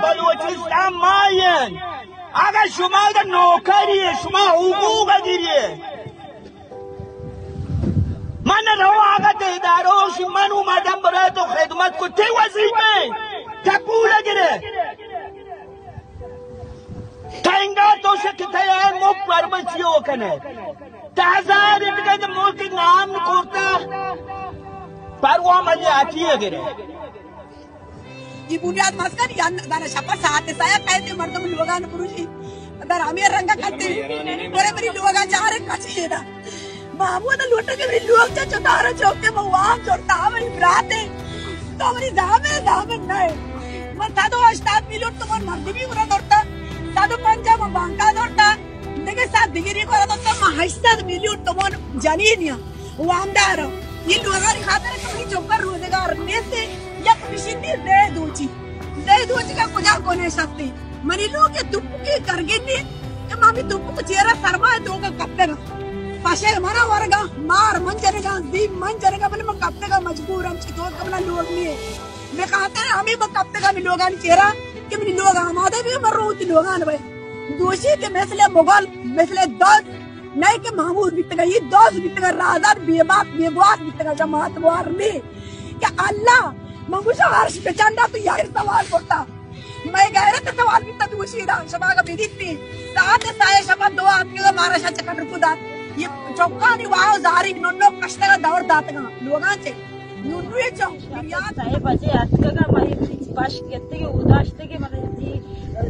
بلوچستان ما ایں۔ اگاں شما اگاں نوکری ئے، شما حقوق گری ئے۔ من رو اگاں ادارو شی من و مردم برای تو خدمت کو، تی وظیفہ ایں۔ تی پول گرے۔ تنگا تو شکتے ایں، مو پر بچیو کنے۔ تا ہزار اتکا ملک نام کرتا۔ پروا منی آتی گرے۔ اے بنیاد مسکن یا دانا شپا ساعت سایا کہتے مردم لوگان پروشی۔ در ہمیں رنگا کرتے۔ برے بری لوگا چارے کچی ہے نا۔ محمود لوٹا کہ بری لوگ چا چتارا چوکے مو وام چورتا ہمیں براتے۔ تو بری دامے دامے نئے۔ من تا دو ہشتاد میلیون تو من مردمی برا دورتا۔ تا دو پنجا من بانکا دورتا۔ دگہ سات دگری گورا دنتا ما ہشت سد میلیون تومان جنینیا وامدار۔ یہ لوگانی خاطر کہ منی چوکا روزگار نیستے، یک مشین دی دے دوچی۔ دے دوچی کا کجا کونے شستے۔ منی لوگ یہ دپکی کرگینی کہ ما می دپک چیرا سرما دوگا کپتگا۔ پشے منا ورگا، مار من جنگا، زی من جنگا، بلے من کپتگا مجبورم، چی دوست کمنا لوگ نیے۔ بخاطر ہمیں من کپتگا می لوگانی چیرا کہ منی لوگ آمادہ بھی من روتی لوگان بے۔ دوشی کہ مثل مغل، مثل دز، نئے کہ محمود بیتگا، یہ دز بیتگا، رازان بے باپ، بے گواس بیتگا، جماعت وار نے۔ کہ اللہ، من گوشا عرش بچنڈا تو یار سوال کرتا۔ میں غیرت سوال بیتا دوشی دا، شما کا بیدیتی۔ ساعت سائے شما دو آتکے مارا شا چکر کو دات۔ یہ چوکانی واو زاری ننو کشتگا دور داتگا۔ لوگان چے؟ نونوے چو، بنیاد۔ سئے بجے اتکگاں، منی پشت گپتگ، اوداشتگ، من جی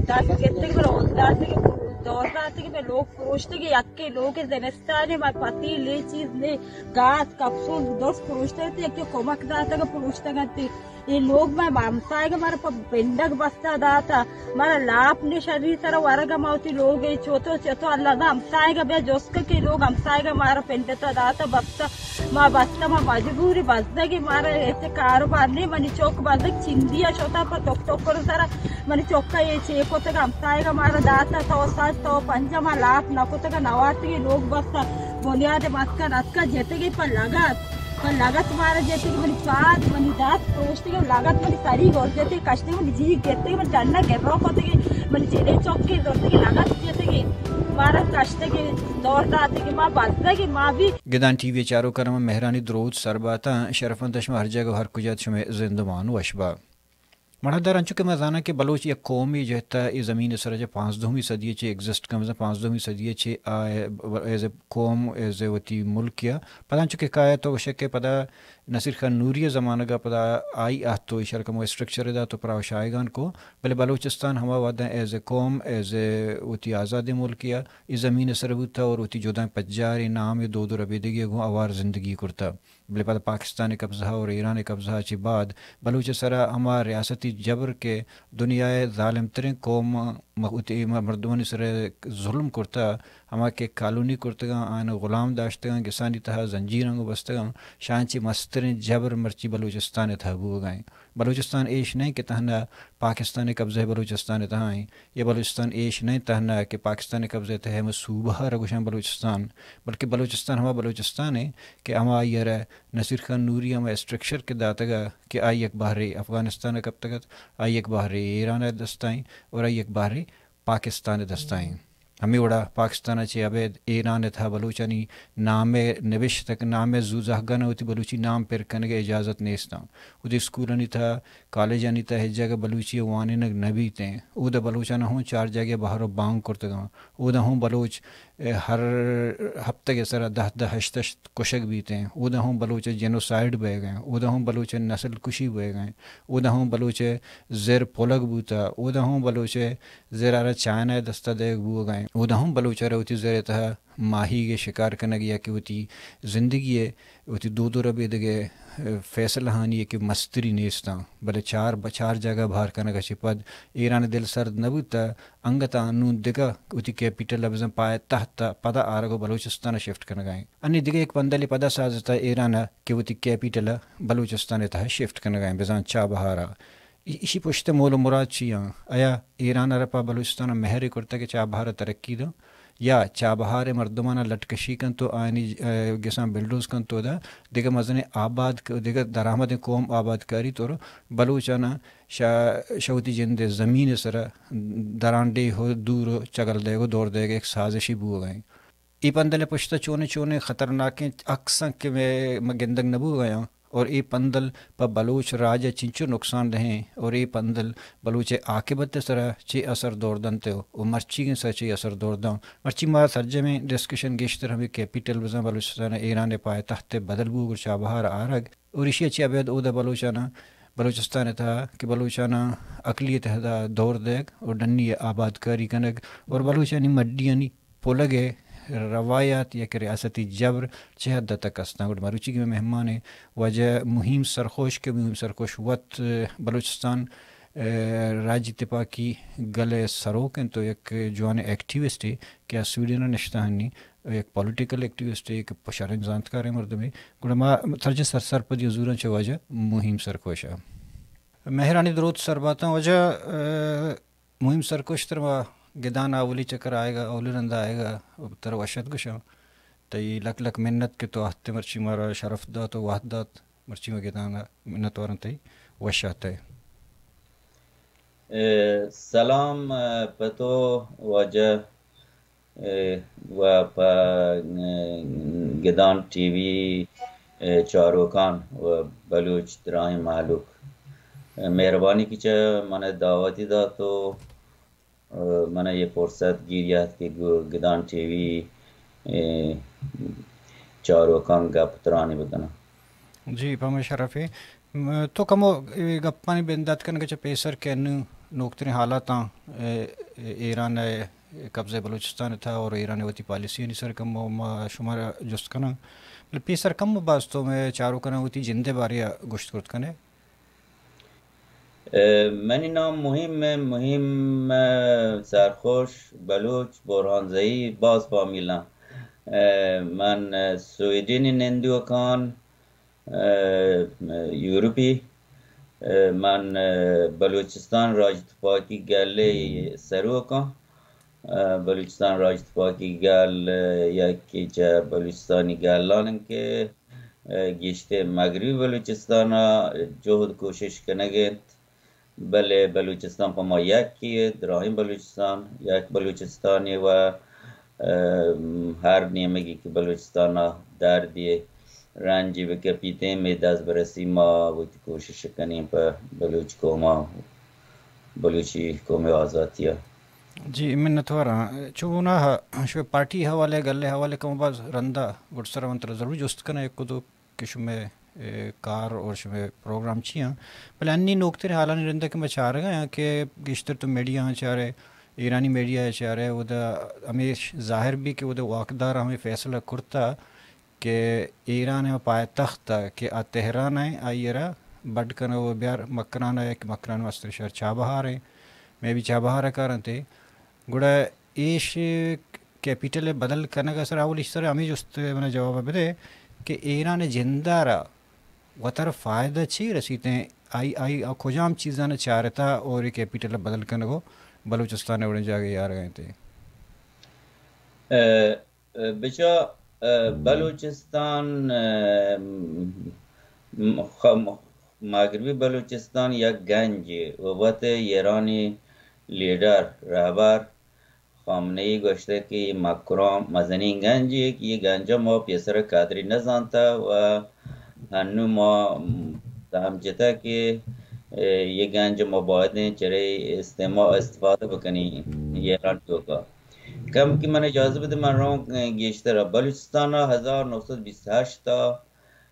دست گپتگ، من اوداشتگ، دور داتگ، من لوگ پروشتگ، یکے لوگ زمستان، من پتی لے چیز نے، گاز، کپسول، درست پروشتگ، یکے کمک داتگ، پروشتگ انت۔ اے لوگ مئے ہمساہگ مارا پہ پنڈگ بستہ داتا، مارا لاپ نے شری سرا ورگ ما وتی لوگ اے چوتو چوتو اللہ دا ہمساہگ بیا جست کہ لوگ ہمساہگ مارا پنڈتا داتا بستہ، ما بستہ ما مجبوری بزدگی مارا ایسے کاروبار نے منی چوک بزدگ چندی ء شتا پہ ٹک ٹکر سرا منی چوک ء اے چے کتگ ہمساہگ مارا داتا تو ساز تو پنجا ما لاپ نہ کتگ نوارتگی لوگ بستہ بنیاد مسکن اتکا جتگی پہ لگت پہ لگت مارا جتگ منی پاد، منی دست پروشتگ، لگت منی سری گرجتے کشتے، منی جیگ گرتے، منی ڈنا گرو کتگی، منی جیلے چوکے زرتگی، لگت جتگی، مارا کشتگی، دور داتگی، ما بزگی، ما بھی۔ گدان ٹی وی چاروکاں مہرانی دروت سر باتاں، شرفنت شما ہر جگہ و ہر کجات شمے زندمان وش با۔ مڑاہدار، انچو کہ ما زاناں کہ بلوچ یک قومی جہتا اے زمین سر چہ پانزدہمی صدی چہ ایگزسٹ کن، بزاں پانزدہمی صدی چہ آ ایز اے قوم، ایز اے وتی ملک یا پدا انچو کہ کایا تو گوشے کہ پدا نصیر خان نوری زمانگا پدا آئی آتو ایشار کمو اسٹرکچر دا تو پراو شایگان کو، بلے بلوچستان ہما وہدا ایز اے قوم، ایز اے وتی آزاد ملک یا اے زمین سر بوتا اور وتی جدائیں پجارے نام دود و ربیدگی گوں اوار زندگی کرتا۔ بلے پدا پاکستان ء قبضہ اور ایران ء قبضہ چہ بعد بلوچ ء سرا ہما ریاستی جبر کہ دنیا ء ظالم تریں قوم مہ-، وتی مردمانی سر ء ظلم کرتا، ہما کہ کالونی کرتگاں، آیان غلام داشتگاں، گسانی تہا زنجیراں گوں بستگاں، شاں چہ مستریں جبر مرچی بلوچستان ء تہا بوگا ایں۔ بلوچستان ایش نہ کہ تہنا پاکستان ء قبضہ بلوچستان ء تہا ایں۔ یا بلوچستان ایش نہ انت تہنا کہ پاکستان ء قبضہ ء تہ ء ہمے صوبہ ء را گوشاں بلوچستان، بلکہ بلوچستان ہما بلوچستان ء کہ ہما آئی ء را نصیر خان نوری ہما اسٹرکچر کہ داتگ ء کہ آئی یک بہرے افغانستان ء کپتگ ات، آئی یک بہرے ایران ء دست ء انت اور آئی یک بہرے پاکستان ء دست ء انت۔ ہمے وڑا پاکستان ء چہ ابید ایران ء تہا بلوچانی نام ء نبشتگ، نام ء زوزہگان ء وتی بلوچی نام پر کنگ ء اجازت نیست انت۔ وتی اسکولانی تہا کالجانی تہ ء ہچ جاگہ بلوچی ء وانینگ نہ بیت ایں۔ اودا بلوچاں ہوں چار جاگہ ء بہر ء بانگ کرتگ آں۔ اودا ہوں بلوچ، ء، ہر ہپتگ ء سرا دہ دہ ہشت ہشت کشگ بیت ایں۔ اودا ہوں بلوچ ء جینوسائیڈ بئیگ ء ایں۔ اودا ہوں بلوچ ء نسل کشی بئیگ ء ایں۔ اودا ہوں بلوچ ء زر پلگ بوتہ۔ اودا ہوں بلوچ ء زر ء را چائنا ء دست ء دئیگ بوگ ء ایں۔ اودا ہوں بلوچ ء را وتی زر ء تہ ء ماہیگ ء شکار کنگ یا کہ وتی زندگی ء وتی دود و ربیدگ ء فیصلہ ہانی کہ مستری نیستاں، بلے چار ب-، چار جاگہ بہر کنگ ء چہ پد ایران ء دل سرد نہ بوت ء انگت ء نوں دگہ وتی کیپیٹل ء بزاں پائے تحت ء پدا آرگ ء بلوچستان ء شفٹ کنگ ء انت۔ انی دگہ یک پندلے پدا ساز ات ء ایران ء کہ وتی کیپیٹل ء بلوچستان ء تہ ء شفٹ کنگ ء انت، بزاں چابہار ء۔ ای-، ایشی پشت ء مول و مراد چی آں؟ آیا ایران ء را پہ بلوچستان ء مہرے کرتگ کہ چابہار ء ترقی داں؟ یا چابہار ءِ مردماناں لٹ کشی کنت و آیانی، ءَ، گساں بلڈوز کنت و دا دگہ مزنیں آباد ک-، دگہ درآمدیں قوم آبادکاری تو بلوچاناں شا-، شہ وتی جند ءِ زمین ءِ سرا درانڈیھ و دور و چگل دئیگ و دور دئیگ ءِ یک سازشے بوگ ءَ انت۔ اے پندل ءِ پشت ءَ چونیں چونیں خطرناکیں عکساں کہ مئے، مئے گندگ نہ بوگ ءَ آں اور اے پندل پہ بلوچ راج ءَ چنچو نقصان دہ ایں اور اے پندل بلوچ ءِ عاقبت ءِ سرا چے اثر دور دنت و مرچیگیں سرا چے اثر دور داں۔ مرچی ما سرجمیں ڈسکشن گیشتر ہمے کیپیٹل بزاں بلوچستان ءِ ایران ءِ پائتخت ءِ بدل بوگ اور چابہار ءَ آرگ اور ایشی ءَ چہ ابید اودا بلوچاناں، بلوچستان ءِ تہا کہ بلوچاناں اقلیت ءِ تہا دور دئیگ اور ڈنی ءِ آبادکاری کنگ اور بلوچانی مڈیانی پلگ ءِ روایات یک ریاستی جبر چہ حد ءَ تک استاں۔ گڑا مروچی کہ مئے مہمان ءِ واجہ مہیم سرخوش کہ مہیم سرخوش وت بلوچستان، ءَ، راجی تپاکی گل ءِ سروک انت و یک جوانیں ایکٹیوسٹے کہ آ سویڈن ءَ نشتہ ہنی، یک پولیٹیکل ایکٹیوسٹے کہ پہ شریں زانتکاریں مردمے۔ گڑا ما سرجم سر سرپدی و زوراں چہ واجہ مہیم سرخوش ءَ۔ مہرانی دروت سرباتاں واجہ، ءَ، مہیم سرخوش، ترا ما گدان ءَ اولی چکر آیگ ءَ، اولی رند ءَ آیگ ءَ ترا وش ات گوشاں۔ تئی لک لک منت کہ تو اہتے مرچی مارا شرف دات و وہد دات، مرچی ما گدان ءَ منت واراں تئی وش آتئے۔ اے، سلام، اے، پہ تو واجہ، اے، و پہ، اے، گدان ٹی وی، اے، چاروکاں و بلوچ دراہیں مہلوک۔ اے، مہربانی کہ چہ من دعوتی دات و من ءَ اے پرست گیری ات کہ گو-، گدان ٹی وی، اے، چاروکاں گپ ترانی بکناں۔ جی، پہ مئے شرفے۔ م-، تو کمو اے گپانی بندات کنگ ءَ چہ پیسر کہ انوں نوکتریں حالاتاں، اے، اے، ایران ءِ قبضہ بلوچستان ءِ تہا اور ایران ءِ وتی پالیسیانی سر کمو ما شمارا جست کناں۔ بلے پیسر کمو باز تو مئے چاروکاں وتی جند ءِ بارے ءَ گوشت کرت کنے۔ اے، منی نام مہیم ایں، مہیم، اے، سرخوش، بلوچ، برہان زئی، باز فامیلاں۔ اے، من، اے، سویڈنی نندوکاں، اے، یورپی، اے، من، اے، بلوچستان راجتپاکی گلے سروکاں۔ اے، بلوچستان راجتپاکی گل، اے، یکے چہ بلوچستانی گلان انت کہ گیشتر مغربی بلوچستان ءَ جہد کوشش کنگ ءَ انت، بلے بلوچستان پہ ما یکے ءَ، دراہیں بلوچستان، یک بلوچستانے و، ام، ہر نیمگی کہ بلوچستان ءَ دردے رنجے بکپیتیں، مئے دست برسی ما وتی کوشش کنیں پہ بلوچ قوم ءَ، بلوچی قوم ءِ آزاتی ءَ۔ جی، منتواراں۔ چو بناہ شمئے پارٹی حوالے، گل ءِ حوالے کم باز رندا گڈسرا من ترا ضرور جست کناں، یک دو کہ شمئے، اے، کار اور شمئے پروگرام چی آں۔ بلے انی نوکتریں حالانی رندا کہ ما چارگا آں کہ گیشتر تو میڈیا آں چارے، ایرانی میڈیا ءَ چارے، اودا ہمیش ظاہر بی کہ اودا واکدار ہمے فیصلہ کرتا کہ ایران ءِ پائتخت ءَ کہ آ تہران ءَ، آئی ءَ را بڈ کنگ و بیار مکران ءَ، کہ مکران مستر شہر چابہار ایں، مئے بی چابہار ءَ کارنت۔ گڑا ایش کیپیٹل ءِ بدل کنگ ءِ سرا اول ایش سرا ہمے جست ءِ منا جواب ءَ بدے کہ ایران ءِ جند ءَ را وتر فائدہ چی رسیتیں؟ آئی، آئی ءَ کجام چیزاں چارتا اور اے کیپیٹل ءِ بدل کنگ و بلوچستان ءِ وڑیں جاگہے آرگ ءَ انت؟ اے، اے، بچا، اے، بلوچستان، اے، م-، خ-، مغربی بلوچستان یک گنجے و وت ایرانی لیڈر، رہبر، خامنہ ای گوشتگ کہ اے مکران مزنیں گنجے کہ اے گنج ءَ ما پیسر ءَ قدری نہ زانتہ و ہنو ما دم جتہ کہ، اے، اے گنج ءَ ما بایدیں چرے استعما-، استفادہ بکنیں ایران توکا۔ کم کہ من اجازہ بدے من روں گیشتر ءَ بلوچستان ءَ ہزار نو سد بیست ہشت ءَ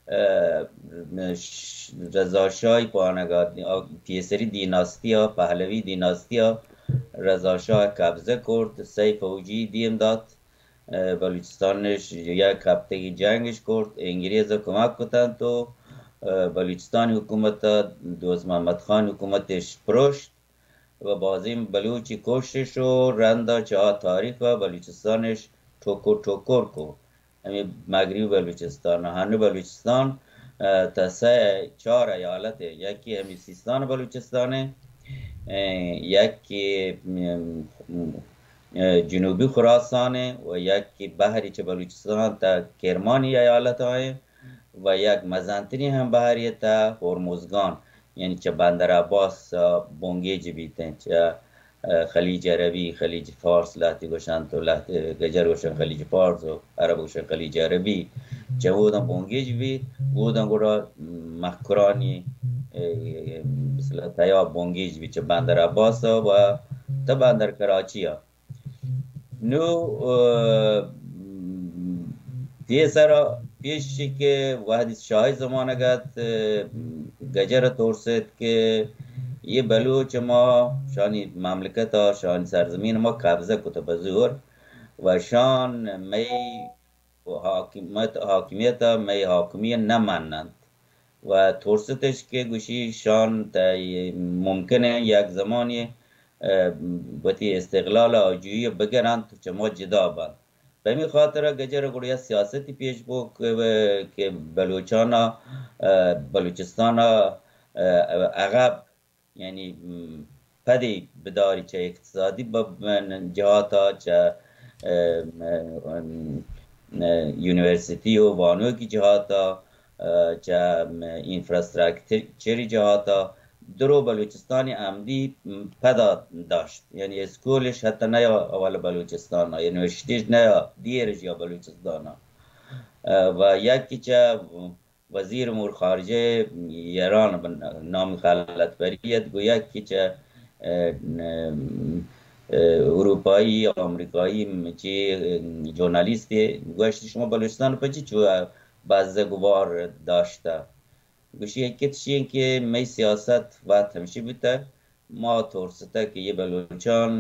ءَ، ش-، رضا شاہ ءِ پانگ ءَ، پیسری دیناستی ءَ، پہلوی دیناستی ءَ رضا شاہ ءَ قبضہ کرت، سئے فوجی دیم دات، ءَ، بلوچستان اش یک ہپتگی جنگ اش کرت، انگریز ءَ کمک کتنت و، ءَ، بلوچستان حکومت ءَ دوست محمد خان حکومت اش پروشت۔ و بازیں بلوچی کشتش و رندا چہ آ تاریخ ءَ بلوچستانش ٹکر ٹکر کو۔ ہمے مغربی بلوچستان، ہنو بلوچستان، ءَ، تا سئے چار ایالت ایں۔ یکے ہمے سیستان بلوچستان ایں، ءَ، یکے، م-، م-، اه، جنوبی خراسان و یک بحری چہ بلوچستان تا کرمانی ایالت آئیں و یک مزنتری ہم بحری تا ہرمزگان، یعنی چہ بندر عباس بنگیج بیتیں، چہ، اه، خلیج عربی، خلیج فارس لہتی گوشنت و لہتی گجر گوشن خلیج فارس و عرب گوشن خلیج عربی، چہ اوداں بنگیج بیت، اوداں گڑا مکرانی، اه، مثلا تیا بنگیج بیت چہ بندر عباس و تا بندر کراچی ء۔ نو، اه، پیسرا پیش کہ وہدی شاہی زمانگ ات، اه، گجر ترست کہ یہ بلوچ ما شانی مملکت، شانی سرزمین ما قبضہ کت بزور و شان مئی و حاکمیت، حاکمیت ء مئے حاکمی نہ مننت و ترستش کہ گوشی شان تئی ممکن ہے یک زمانی، اه، وتی استقلال آجوئی بگرنت، چہ ما جدا بنت۔ پمی خاطر گجر گڑا یک سیاستی پیش بو کہ، کہ بلوچانا، اه، بلوچستانا، اه، عقب یعنی، م، پدی بداری چہ اقتصادی ب-، م-، جہاتا، چہ، اه، م-، م-، یونیورسٹی و وانوکی جہاتا، اه، چہ، م-، انفراستراکچری جہاتا، درو بلوچستانی عمدی، م، پدا داشت۔ یعنی اسکولش حتی نیا اول بلوچستان، یونیورسٹیش نیا دیرش یا بلوچستان۔ اه، و یکی چہ وزیر امور خارجہ ایران بہ نام خلعت بریت گویا کہ چہ، اه، اه، اروپایی، آمریکایی چی، اه، ژورنالیستے گوشت، شما بلوچستان پچی چو بزگ وار داشتہ؟ گوشی، حقیقت شی کہ مئی سیاست وقت ہمشی بوتہ، ما ترستہ کہ یہ بلوچان،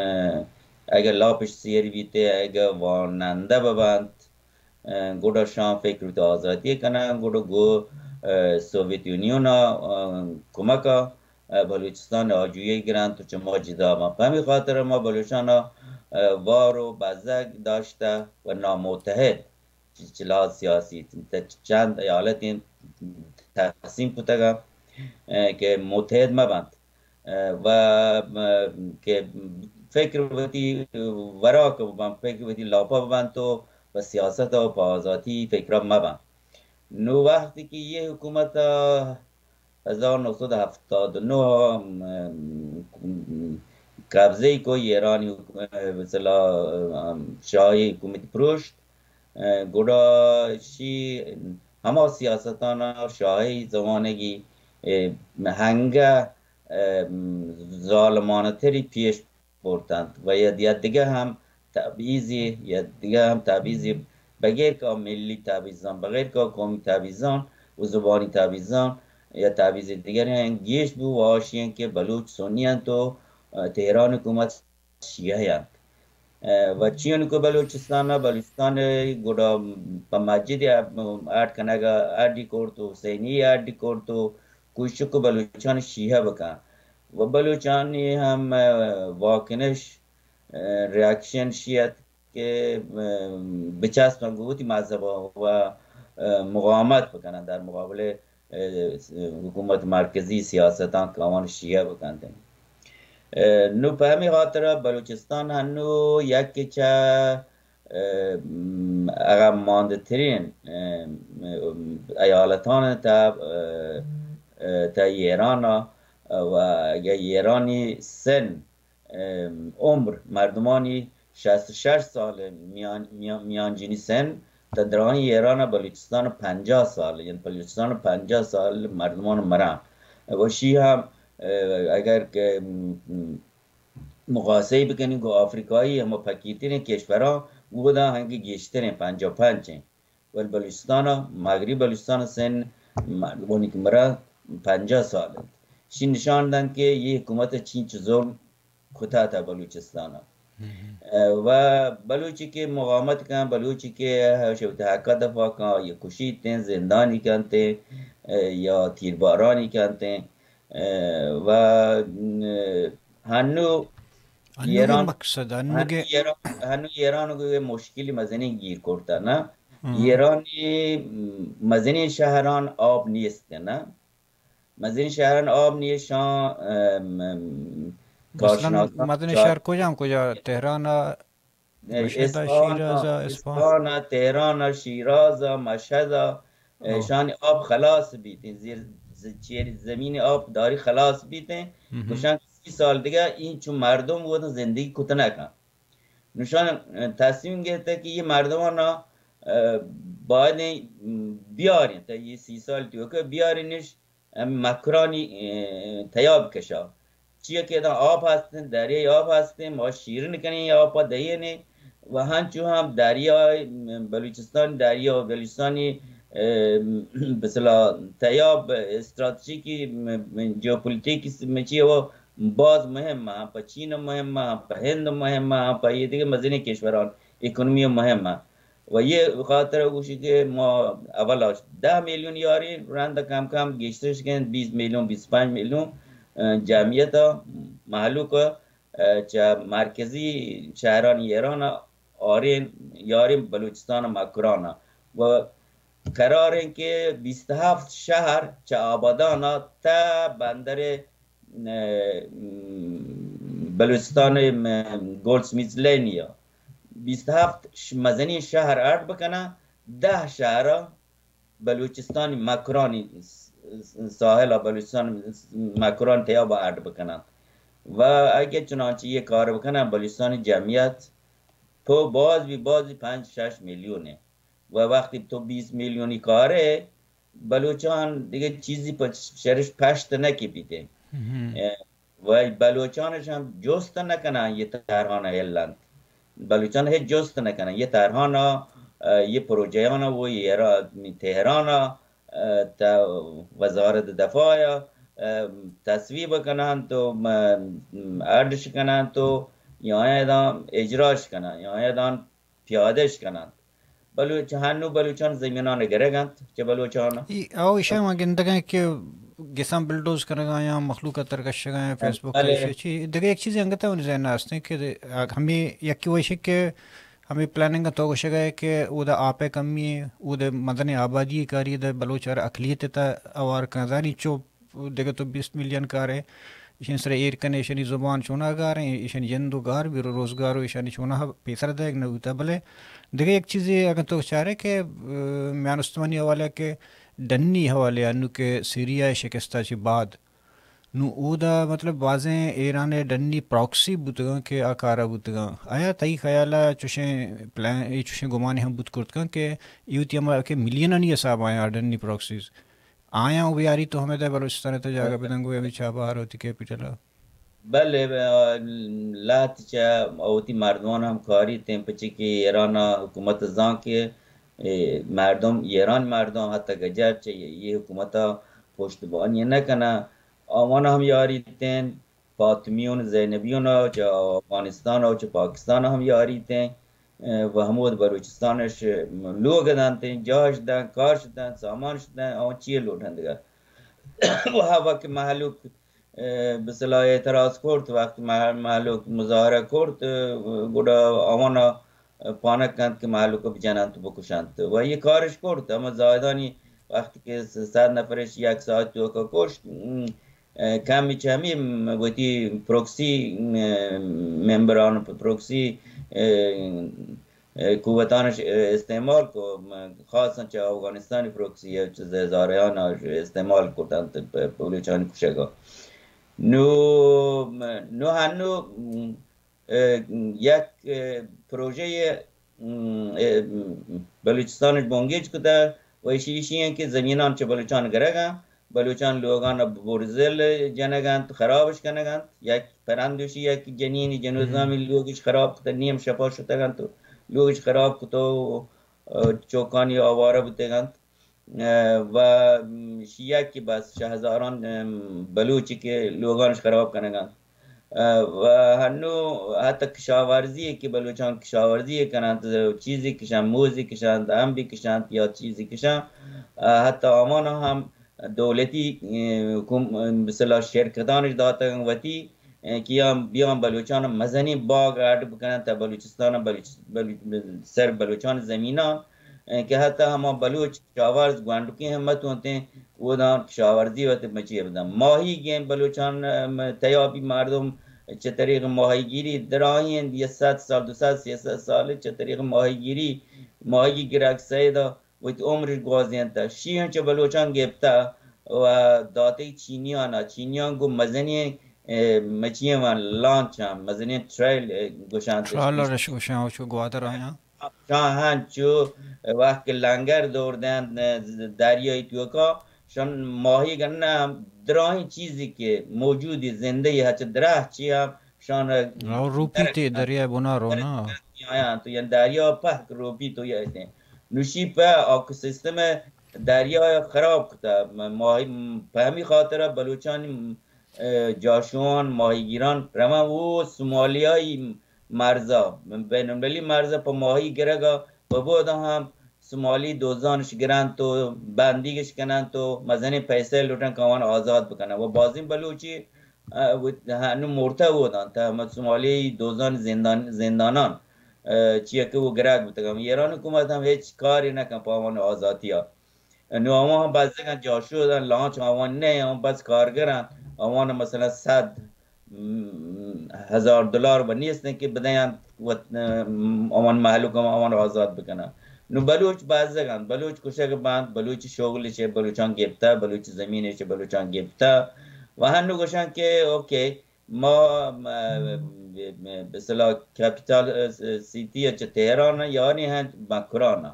اه، اگہ لاپش سیر بیتے، اگہ وانندہ ببنت، اه، گڑا شان فکر وتی آزاتی کنن، گڑا گو، اه، سوویت یونین ء، اه، کمک ء، اه، بلوچستان آجوئی گرنت و چہ ما جدا بنت۔ پہ ہمے خاطر ما بلوچان ء، اه، وار و بزگ داشتہ و نامتحد چہ، چہ لحاظ سیاسی چند ایالتیں تقسیم کتگ، اه، کہ متحد مہ بنت۔ اه، و، اه، کہ فکر وتی ورا کہ ببنت، فکر وتی لاپا ببنت و پہ سیاست و پہ آزاتی فکرا مہ بنت۔ نو وقتی کہ یہ حکومت، اه، ہزار نو سد ہفتاد و نو، ام، قبضہ کو ایرانی حکومت، مثلا، ام، شاہی حکومت پروشت، اه، گڑا شی ہما سیاستانا شاہی زمانگی، اه، ہنگہ ظالمانہ تری پیش برتنت و یا، یا دگہ ہم تبعیضی، یا دگہ ہم تبعیضی بغیر کہ ملی تبعیضان، بغیر کہ قومی تبعیضان و زبانی تبعیضان یا تبعیض دیگری ہم گیش بو و آشی انت کہ بلوچ سنی انت و، اه، تہران حکومت شیعہ انت۔ اه، و چیونکو بلوچستان، بلوچستان گڑا پہ مسجد اڈ کنگا اڈی کرت و حسینی اڈی کرت و کوشش کو بلوچان شیعہ بکن و بلوچانی ہم، اه، واکنش، اه، ریاکشن شیعت کہ، اه، بچسپن گو وتی مذہب و، اه، مقاومت بکنن در مقابل، اه، حکومت مرکزی سیاستان کہ آوان شیعہ بکنت۔ اه، نو پہ ہمے خاطر بلوچستان ہنو یکی چہ، اه، عقب ماندہ ترین، اه، ایالتان تا، اه، اه، تا ایران و اگہ ایرانی سن، اه، عمر مردمانی شصت و شش سال میان، میان، میانجینی سن، تا درانی ایران بلوچستان پنجاہ سال، یعنی بلوچستان پنجاہ سال مردمان مران۔ و شی ہم، اه، اگر کہ، م، مقایسہ بکنی گو آفریقایی ہما فقیرترین کشوران، گودا ہنگی گیشترین پنجاہ پنج ہیں۔ ولی بلوچستان، مغربی بلوچستان سن مردمانی کہ مرا پنجاہ سال انت۔ شی نشان دن کہ یہ حکومت چینچ ظلم کتا تا بلوچستان۔ اه، و بلوچی کہ مقاومت کن، بلوچی کہ شوت حقا دفاع کن، یا کشیتیں، زندانی کنتیں، اه، یا تیربارانی کنتیں، اه، و، اه، ہنو انوگیں ایران، مقصد، ہنو انوگیں ایران، ہنو ایران گو مشکلی مزنی گیر کرتا نا۔ ایرانی مزنی شہران آب نیست نا۔ مزنی شہران آب نیشان، ام، ام، مثلاً کارشناسان مزنیں چار شہر کجام کجا؟ تہران ء، مشہد ء، اصفہان ء، شیراز ء، اصفہان۔ اصفہان ء، تہران ء، شیراز ء، مشہد ء، ہاں۔ ایشانی آپ خلاص بیت، زیر ز-، چیر زمین آپ داری خلاص بیت۔ ہم۔ گوشن سی سال دیگه این چون مردم وطن زندگی کت نکن۔ نشان تصمیم گرفته که یه مردمان، اه، باید بیارین، تا یه سی سال توکه بیارینش، ام، مکرانی، اه، تیاب کشا. چیه که ادا آپ هستن، دریای آپ هستن، ما شیرین کنین، آپا دهینه و هنچو هم دریای، م، بلوچستان، دریا بلوچستانی، اه، مثلا تیاب استراتژیکی، م، م، جیوپولیتیکی س-، م، چیه و باز مهم، هم په چین مهم، هم په هند مهم، هم په یه دیگه مزنی کشوران اکونومی مهم. و یه خاطر گوشی که ما اولا ده میلیون یاری، رند کم کم گیشترش کن، بیست میلیون، بیست و پنج میلیون، اه، جمعیت مهلوک، اه، چه مرکزی شهران ایران آرین، یارین بلوچستان مکران و قرار این که بیست و هفت شهر چه آبادان تا بندر، اه، بلوچستان، م-، گولدسمیث لین یا بیست و هفت ش-، مزنی شهر اڈ بکنن، ده شهر بلوچستان مکرانی س-، ساحل، بلوچستان مکران تیاب اڈ بکنن. و اگه چنانچه یه کار بکنن، بلوچستان جمعیت تو باز بی، باز بی پنج شش میلیونه. و وقتی تو بیست میلیونی کاره، بلوچان دیگه چیزی په شرش پشت نکپیته. مهم. اه، و بلوچانش هم جست نکنن یه طرحان هلند. بلوچان هیچ جست نکنن. یه طرحان، اه، یه پروژه‌ان و یه را-، تهران، اه، تا وزارت دفاع، اه، تصویب کنن تو، م-، م-، اڈش کنن تو یا ایدان اجراش کنن یا ایدان پیادش کنن. بلوچ، هنو بلوچان زمینان گرگ انت چه بلوچان. ای، او ایشاں ما گندگاں کہ گساں بلڈوز کنگا یا مخلوق ء ترکشگا یا فیس بک ء بلے۔ ایشی چی دگہ یک چیزے انگت ء منی ذہن ء است کہ ہمیں یکی وشی کہ ہمیں پلاننگ ء تو گوشگ ء کہ اودا آپ ء کمی ء، اودا مزنیں آبادی ء کاری ء، بلوچ ہر اقلیت ء تہ اوار کن زانی چو دگہ تو بیست ملین کارے، ایشانی سرا ایر کنے، ایشانی زبان چونا گار ہیں، ایشانی جند و گار بھی روزگار و ایشانی چونا پیسر دئیگ نہ بوتا۔ بلے دگہ یک چیزے اگاں تو چارے کہ، اه، میان استمانی حوالے کہ ڈنی حوالے انو کہ سیریا شکستا چہ بعد نو اودا مطلب بازیں ایران ڈنی پراکسی بوتگاں کہ آ کارا بوتگاں۔ آیا تئی خیالا چوشیں پلان، اے چوشیں گمانے ہم بوت کرتگاں کہ یوتی ہما کہ ملینانی حساب آیاں ڈنی پراکسیز آیاں ویاری تو ہمے دے بلوچستان ء تہ جاگہ بدن گویا ہمے چابہار وتی کیپٹل ء۔ بلے، اه، لہت چہ وتی مردمان ہم کاری تیں پچی کہ ایران ء حکومت زان کہ، اے، مردم، ایران مردم حتی گجر چہ یہ حکومت ء پشتبانی نہ کناں، آوان ہم یاری تیں۔ فاطمیون، زینبیون ء چہ افغانستان ء چہ پاکستان ء ہم یاریت انت، ء، و ہمود بلوچستان اش لوگ دنت، جاش دنت، کارش دنت، سامانش دنت، آوان چیے لوٹنت دگہ۔ و ہا وقت مہلوک، ء، بسلا اعتراض کرت، وقت مہ-، مہلوک مظاہرہ کرت، ء، گڑا آوان پانک کنت کہ مہلوک بجننت و بکشنت۔ و یہ کارش کرت، ہما زاہدانی وقت کہ صد نفرش یک ساعت توکا کشت، م، اه، کمی چہ ہمے وتی پروکسی، اه، ممبران، پروکسی، اه، اه، قوتانش استعمال کو، م، خاصاً چہ افغانستانی پروکسی ء چہ زہزاران استعمال کتنت پ-، بلوچانی کشگ ء۔ نو، نو ہنو، م، اه، یک، اه، پروژهٔ، م، اه، بلوچستان بنگیج کتگ و ایشی، ایشی انت کہ زمینان چہ بلوچان گرگ انت، بلوچان لوگان برزل جنگ انت، خرابش کنگ انت۔ یک پرندوشی، یک جنینی جنوزامی لوگش خراب کتگ، نیم شپا شتگ انت و لوگش خراب کتگ و، اه، چوکانی آوارہ بوتگ انت۔ اه، و شی یکی بس چہ ہزاران، ام، بلوچی کہ لوگانش خراب کنگ انت۔ اه، و ہنو حتی کشاورزی کہ بلوچان کشاورزی کننت، چیزی کشنت، موزی کشنت، امبی کشنت یا چیزی کشنت، اه، حتی آوان ہم دولتی، اه، حکوم-، مثلا شرکتانش داتگ وتی، اه، کہ آ بیان بلوچان مزنیں باغ اڈ بکنن تا بلوچستان، بلوچ-، بلو-، سر بلوچان زمینان، اه، کہ حتی ہما بلوچ کشاورز گونڈکیں ہم متونتیں، اودان کشاورزی وت مچی بدن۔ ماہی گیں بلوچان، ام، تیابی مردم، چہ طریق ماہیگیری دراہیں، یہ صد سال، دو صد، سیصد سال چہ طریق ماہیگیری، ماہی گرگ سیدا وتی عمرش گوازینتا. شی ہم چہ بلوچان گپتا و داتی چینیانا. چینیان گو مزنیں، اے، مچیاں لانچ ہم، مزنیں ٹرائل، اے، گوشان. ٹرالرش گوشان، چو گوادر آیاں. شان ہنچو وقت کہ لنگر دور دنت دریای توکا، شان ماہی گنہ ہم دراہیں چیزی کہ موجودی زندگی ہچ درہ چی ہم شان رو، روپی تی دریا بنا رو نا. آیاں تو یعنی دریا پہک روپی تو یا اتیں. نوشی پہ اکوسیستم دریا خراب کتا. ماہی پہ ہمی خاطر بلوچانی، اے، جاشوان، ماہیگیران روان او سومالیائی مرزا، بین المللی مرزا پہ ماہی گرگا پہ بودا ہم سومالی دوزانش گرنت و بندیگش کننت و مزنیں پیسہ لوٹن کہ آوان آزاد بکنن. و بازیں بلوچی، اے، و ہنو مرتہ اودان تہ ہمہ سومالی دوزان زندان، زندانان، اے، چیئے کہ وہ گرگ بوتگن. ایران حکومت ہم ہچ کاری نکن پہ آوان آزاتیا. نو آوان بزگن جاشو دن لانچ آوان نہ، آوان بس کارگرن، آوان مثلاً صد، م، ہزار دلار و نیستن کہ بدیان وت، م، آوان مہلوک آوان آزاد بکنن. نو بلوچ بزگن، بلوچ کشگ بند، بلوچ شغل چہ بلوچان گپتہ، بلوچ زمین چہ بلوچان گپتہ. و ہنو گوشن کہ اوکے، ما، ما، بہ اصطلاح کیپیٹل، اے، سٹی چہ تہران یاری ہنچ مکران.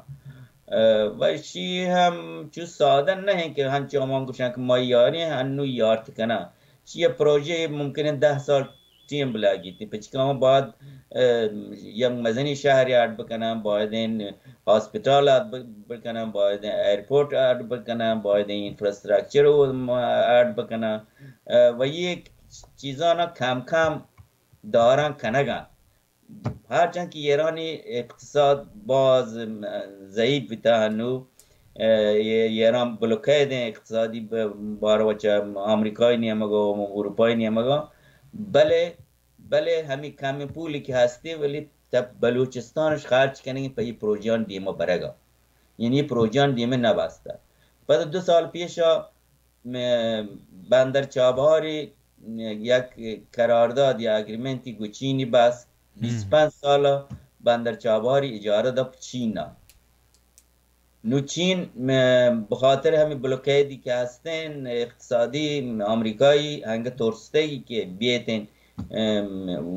اے، و شی ہم چو سادہ نہ کہ ہنچو ہمان گوشن کہ ما یاری ہنو یارت کنن. چی پروژہ ممکن ہے دہ سال ٹیم بلاگی تی پچکاں بعد، اے، یک مزنی شہر اڈ بکنن، باید ہاسپٹال اڈ بکنن، باید ایئرپورٹ اڈ بکنن، باید انفراسٹرکچر اڈ بکنن. اے، و یہ چیزانا کم کم داران کنگا. ہرچند کہ ایرانی اقتصاد باز، م، ضعیف بیتا ہنو، اے، یہ ایران بلوکیدیں اقتصادی ب-، بارو چہ آمریکای نیمگا و اروپای نیمگا، بلے، بلے ہمی کمی پولی کہ ہستی ولی تہ بلوچستانش خرچ کنگی پہ یہ پروژیان دیما برگا. یعنی یہ پروژیان دیما نبستا. پد دو سال پیشا م-، بندر چابہاری یک قرارداد یا اگریمنتی گو چینی بس، بیست پنج سال بندر چابہاری اجارہ دا پہ چین ء. نو چین، م-، بخاطر ہمیں بلوکیدی کہ ہستیں اقتصادی آمریکائی ہنگہ ترستگی کہ بیتیں، ام،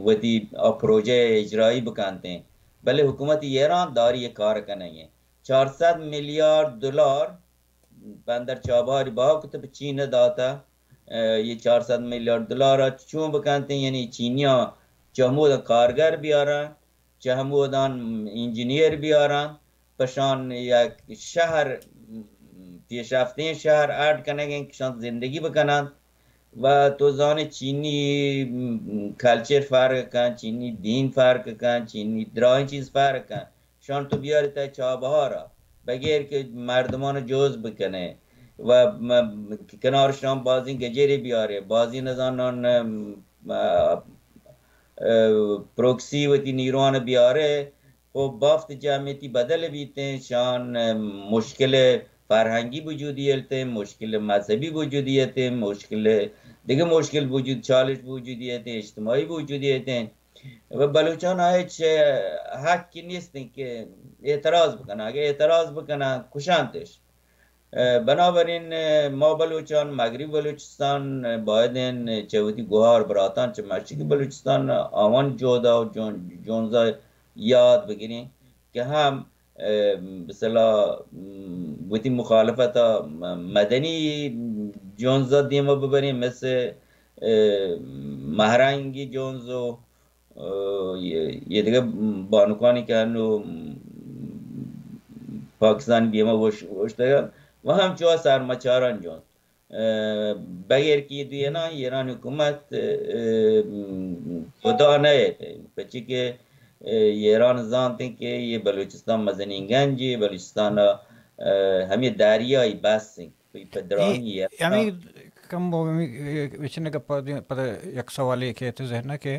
وتی آ پروژہ اجرائی بکنتیں، بلے حکومت ایران داری یہ کار کنگیں. چار صد میلیارد دلار بندر چابہاری بہا کتہ پہ چین داتہ. اے، یہ چار صد میلیارد دلار چون بکنتیں، یعنی چینیاں چہ ہمودا کارگر بیارن، چہ ہمودان انجینئر بیارن، پشان یک شہر، پیشرفتیں شہر اڈ کنگیں کہ شان زندگی بکنن. و تو زانے چینی کلچر فرق کن، چینی دین فرق کن، چینی درائیں چیز فرق کن. شان تو بیاری تہ چابہارا، بغیر کہ مردمان جوز بکنے و م-، کنار شان بازی گجری بیارے، بازی نزانان، م-، ا، پروکسی وتی نیروان بیارے، خب بافت جمعیتی بدل بیتیں، شان مشکل فرہنگی وجودی التیں، مشکل مذہبی وجودی التیں، مشکل دیگہ مشکل وجود، چالش وجودی التیں، اجتماعی وجودی التیں. و بلوچان ء ہچ حق نیست کہ اعتراض بکنن. اگہ اعتراض بکنن، کشنتش. ء، بنابراین، ء، ما بلوچان، مغربی بلوچستان، ء، باید انت چہ وتی گوہار براتان چہ مشرقی بلوچستان آوان جہد ء جون-، جونز ء یاد بگریں کہ ہم، ء، بسلا، م، وتی مخالفت ء م-، مدنی جونز ء دیما ببریں، مثل، ء، مہرنگی جونز و ء، یہ، یہ دگہ بانکانی کہ انو پاکستان دیما وش-، وشتگ و ہمچو سرمچاران جون. ء، بغیر کہ یہ دوینا ایران حکومت، ء، خدا نہ ایت، پچی کہ، ء، ایران زانت کہ یہ بلوچستان مزنین گنجی، بلوچستان، ء، ہمیں دریائی بس انت. پہ دراہیں اے، ہمیں کم و ہمیں، اے، وچن گپ پد یک سوالے کہ تو ذہن کہ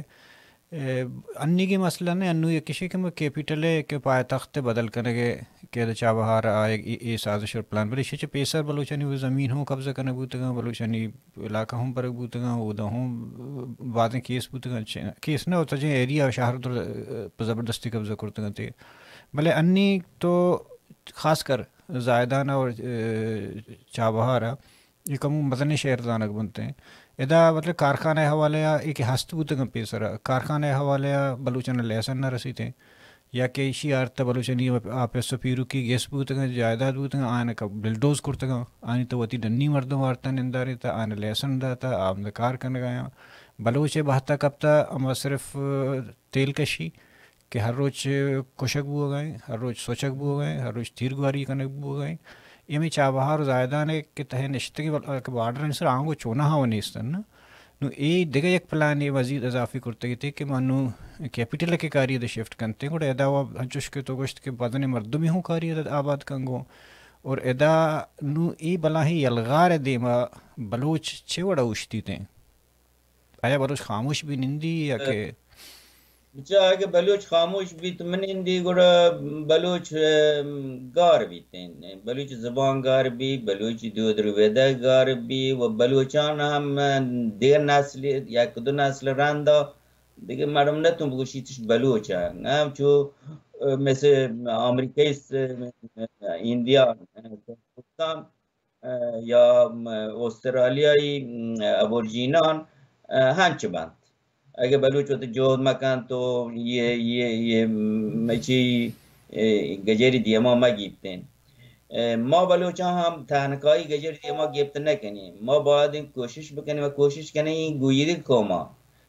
اے، انیگیں مسئلہ نہ، انو یک ایشی کہ ما کیپیٹل ءِ کہ پائتخت ءِ بدل کنگ ءِ کہ ادا چابہار ءَ آیگ اے، اے سازش اور پلان، بلے ایشی چہ پیسر بلوچانی وہ زمین ہوں قبضہ کنگ بوتگاں، بلوچانی علاقہ ہوں برگ بوتگاں، اودا ہوں بازیں کیس بوتگاں، چ-، کیس نہ ہوتا جیں ایریا شہر در پہ زبردستی قبضہ کرتگاں تے، بلے انی تو خاص کر زاہدان اور، اے، چابہار ءَ اے کمو مزنیں شہر زانگ بنت انت۔ ادا مطلب کارخانہ ءِ حوالہ ءَ اے کہ ہست بوتگاں پیسر ءَ، کارخانہ ءِ حوالہ ءَ بلوچاں لائسنس نہ رسیت انت، یا کہ ایشی آرت ءَ بلوچانی آپس ءُ پیروکی گس بوتگاں، جائیداد بوتگاں، آیاں کہ بلڈوز کرتگاں، آنی تو وتی ڈنی مردم وارتہ نندارے تہ، آیاں لائسنس داتہ، آ ہمدا کار کنگ ءَ آیاں۔ بلوچ ءِ بہت ءَ کپتہ، ہما صرف تیل کشی کہ ہر روچ کشگ بوگ ءَ ایں، ہر روچ سوچگ بوگ ءَ ایں، ہر روچ تیرگواری کنگ بوگ ءَ ایں۔ اے ہمے چابہار ءُ زاہدان ءِ کہ تہ ءَ نشتگیں بل-، کہ بارڈر ءِ سر آنگو چوناہا و نیست انت نا۔ نوں اے دگہ یک پلانے مزید اضافی کرتگ ات کہ ما نوں کیپیٹل ءَ کہ کاری ادا شفٹ کنت ایں، گڑا ادا و انچوش کہ تو گوشت کہ مزنیں مردمے ہوں کاری ادا آباد کنگ ءَ اوں۔ اور ادا نوں اے بلاہیں یلغار ءِ دیما بلوچ چے وڑا اوشتیت انت؟ آیا بلوچ خاموش بی نندی یا کہ؟ بچا، اگہ بلوچ خاموش بیت من نندی، گڑا بلوچ، ام، گار بیت۔ بلوچ زبان گار بی، بلوچ دود ربیدگ گار بی و بلوچان ہم دگہ نسل، یک دو نسل رندا دگہ مردم نتون بگوشیتش بلوچ انت۔ ہم چو، ام، مثل آمریکای س-، ام، ایندیان، ام، پاکستان، اه، یا، م، استرالیای، م، ابورجینان، اه، ہنچ بنت۔ اگہ بلوچ وت جہد مکنت و یہ، یہ، یہ، م، چی، اه، گجری دیما مگیپتین۔ اه، ما بلوچان ہم تہنکائی گجری دیما گیپت نکنین۔ ما باید کوشش بکنین و کوشش کنین گویدگ قوما۔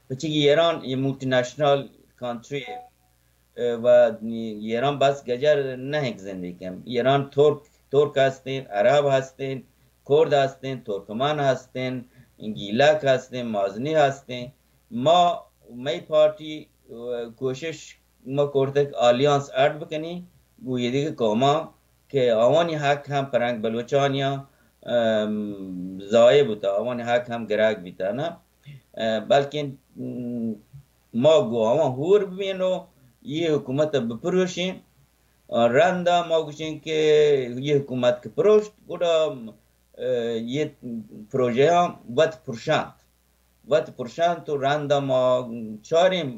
پچی کہ ایران یہ ملٹی نیشنل کنٹری و ایران بس گجر نہ انت کہ زندگی کن۔ ایران ترک، ترک ہستین، عرب ہستین، کرد ہستین، ترکمان ہستین، گیلک ہستین، مازنی ہستین۔ ما، مئی پارٹی، اه، کوشش ما کرتگ آلیانس اڈ بکنی گو یہ دیگه قوما کہ آوانی حق ہم پرنگ بلوچانیا، ام، ضایع بوتا، آوانی حق ہم گرگ بیتا نا۔ اه، بلکن، ام، ما گو آوان ہور ببین و یہ حکومت بپروشین۔ اه، رندا ما گوشین کہ یہ حکومت کہ پروشت، گڑا، اه، یہ پروژہ ہم وت پرشانت۔ وت پرشانت و رندا ما چارین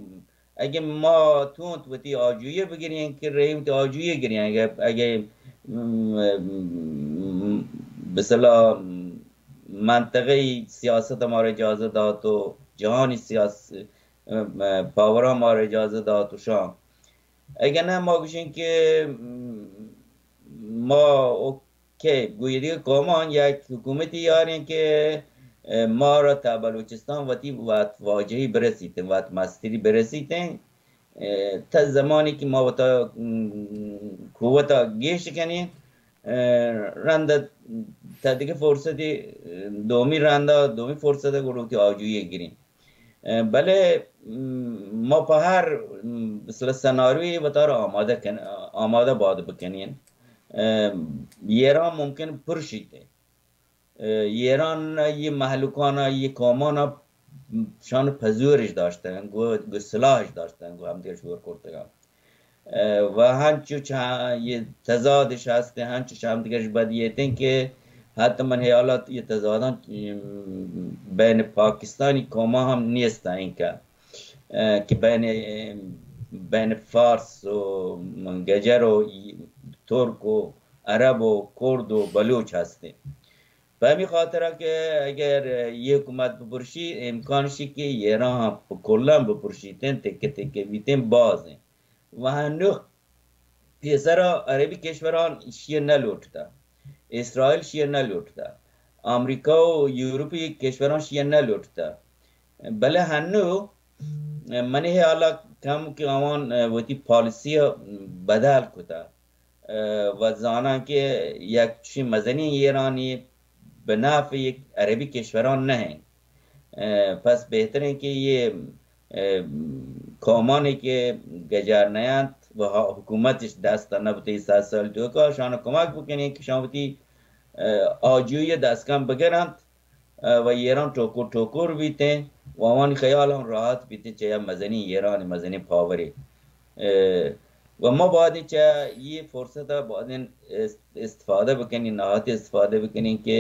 اگہ ما تونت وتی آجوئی بگرین کہ رہی وتی آجوئی گرین، اگہ، اگہ، م، م، بسلا منطقہی سیاست ہمارا اجازہ دات و جہانی سیاست، م، پاور ہمارا اجازہ دات و شان۔ اگہ نہ ما گوشین کہ، م، ما کہ گویدی قومان یک حکومتی یارین کہ، اه، ما را تا بلوچستان وتی وت واجہی برسیتن، وت مستری برسیتن۔ اه، تا زمانی کہ ما وتا، م، قوتا گیش کنین، اه، رند تا دیگه فرصتی، دومی رندا، دومی فرصت گڑا وتی آجوئی گرین۔ اه، بلے، م، ما په هر، م، مثلا سناریوی وتارا آماده کن-، آماده باید بکنین۔ اه، ایران ممکن پرشیته۔ اه، ایران یہ مهلوکانا، یہ قومانا شان پزورش داشتن، گو، گو سلاحش داشتن، گو همدیگه شور کرتگا۔ اه، و هنچو چه، یہ تضادش هستن، هنچو چه همدیگهش بدیتن که حتی من حیالات یہ تضادان، ام، بین پاکستانی قوما هم نیستن اینکه، اه، که بین، بین فارس و گجر و ترک و عرب و کرد و بلوچ هستن۔ په همی خاطر که اگر یہ حکومت بپرشی، امکانشی که ایران هم کلا بپرشیتن، تکه تکه بیتن، بازن۔ و هنو پیسرا عربی کشوران شیئے نہ لوٹتا، اسرائیل شیئے نہ لوٹتا، امریکا و یورپی کشوران شیئے نہ لوٹتا۔ بلے ہنو منی حیالا کم کہ آوان وتی پالیسی بدل کتا و زانان کہ یک چی مزنی ایرانی بنفع یک عربی کشوران نہ انت۔ اه، پس بہتر انت کہ یہ، اه، قومانی کہ گجر نینت و حکومتش دست نبوتے صد سال توکا شان کمک بکنین کہ شان وتی، اه، آجوئی دست کم بگرنت، اه، و ایران ٹوکر ٹوکر بیتیں و آوانی خیال ہم راحت بیتیں چہ یک مزنیں ایران، مزنیں پاورے۔ اه، و ما باید چہ یہ فرصت باید است-، استفادہ بکنیں، نہایت استفادہ بکنیں کہ،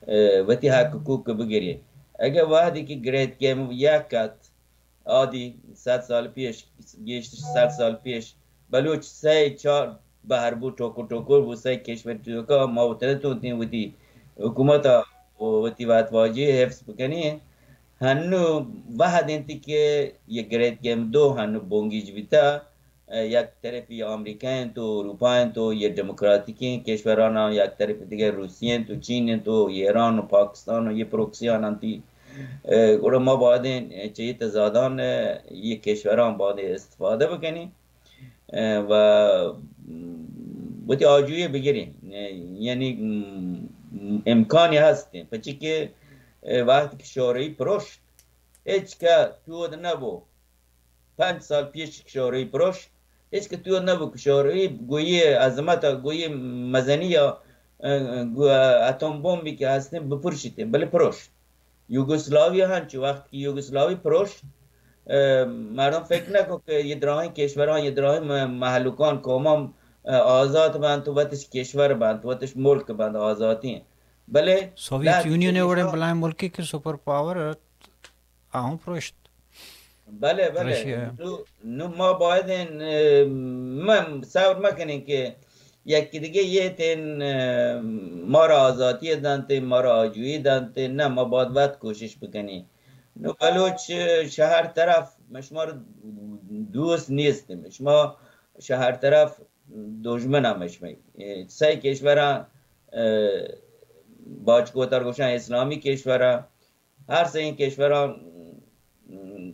اه، وتی حق حقوق بگریں۔ اگر وہدی کہ گریٹ گیم یک کت، آدی صد سال پیش، گیشتر صد سال پیش، بلوچ سئے چار بہر بو، ٹوکر ٹوکر بو، سئے کشور توکا ما وترتونتیں وتی حکومت ء و وتی وت واجہی حفظ بکنیں۔ ہنو وہد انت کہ یہ گریٹ گیم دو ہنو بنگیج بیتا، یک طرفی آمریکا انت و اروپا انت و یہ ڈیموکراتیکیں کشوران، یک طرف دیگہ روسیہ انت و چین انت و ایران و پاکستان و یہ پروکسیان انتی۔ گڑا ما باید چہ یہ تضادان یہ کشوران باید استفادہ بکنیں۔ اه، و وتی آجوئی بگریں، یعنی، م، امکانی ہستیں، پچی کہ، اه، وقتی کہ شورئی پروشت، ہچ کہ تود نبو، پنچ سال پیش کہ شورئی پروشت، ہچ کہ تود نبو کہ شورئی گوئی عظمت، گوئی مزنی یا، اه، گو-، اتم بمبی کہ ہستیں بپروشیتیں، بلے پروشت۔ یوگوسلاوی ہنچو وقت کہ یوگوسلاوی پروشت، اه، مردم فکر نکن کہ یہ دراہیں کشوراں، یہ دراہیں م-، مہلوکان، قومان، اه، آزات بنت و وتش کشور بنت، وتش ملک بنت، آزاتی ہیں۔ بلے سوویت لہتے یونین کہ وڑیں بلائیں ملکی کہ سپر پاور ات، آہوں پروشت۔ بلے، بلے۔ رشیا۔ نو، نو ما باید، اه، من صبر مکنیں کہ یکی دیگہ یہ تین، اه، مارا آزاتی دنت، مارا آجوئی دنت، نہ ما باید وت کوشش بکنیں۔ نو بلوچ شہر طرف مشمار دوست نیست، شما شہر طرف دژمن ہم شما۔ سئے کشوراں، اه، باچ کوتر گوشاں اسلامی کشوراں، ہر سئیں کشوراں، م،